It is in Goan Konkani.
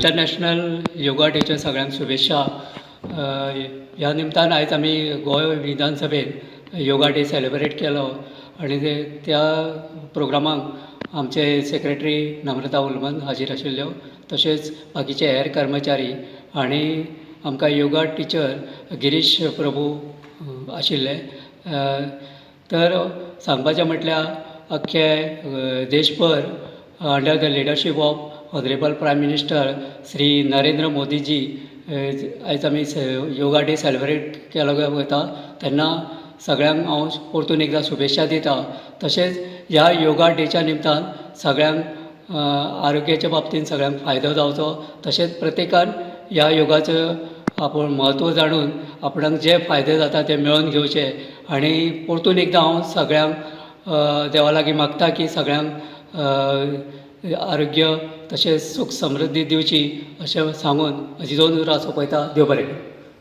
इंटरनॅशनल योगा डेच्या सगळ्यांक शुभेच्छा. ह्या निमतान आयज आमी गोंय विधानसभेंत योगा डे सेलेब्रेट केलो आनी त्या प्रोग्रामाक आमचे सेक्रेटरी नम्रता उलमन हाजीर आशिल्ल्यो, तशेंच बाकीचे हेर कर्मचारी आनी आमकां योगा टिचर गिरीश प्रभू आशिल्ले. तर सांगपाचें म्हटल्यार अख्खे देशभर under the leadership of honourable prime minister Shri Narendra Modiji आयज आमी योगा डे सेलेब्रेट केलो वता तेन्ना सगळ्यांक हांव परतून एकदां शुभेच्छा दिता. तशेंच ह्या योगा डेच्या निमतान सगळ्यांक आरोग्याच्या बाबतींत सगळ्यांक फायदो जावचो, तशेंच प्रत्येकान ह्या योगाचो आपूण म्हत्व जाणून आपणाक जे फायदे जाता ते मेळोवन घेवचे. आनी परतून एकदां हांव सगळ्यांक देवा लागीं मागता की सगळ्यांक आरोग्य तशेंच सूख समृध्दी दिवची अशें सांगून म्हजी दोन उतरां सोंपयता. देव बरें करूं.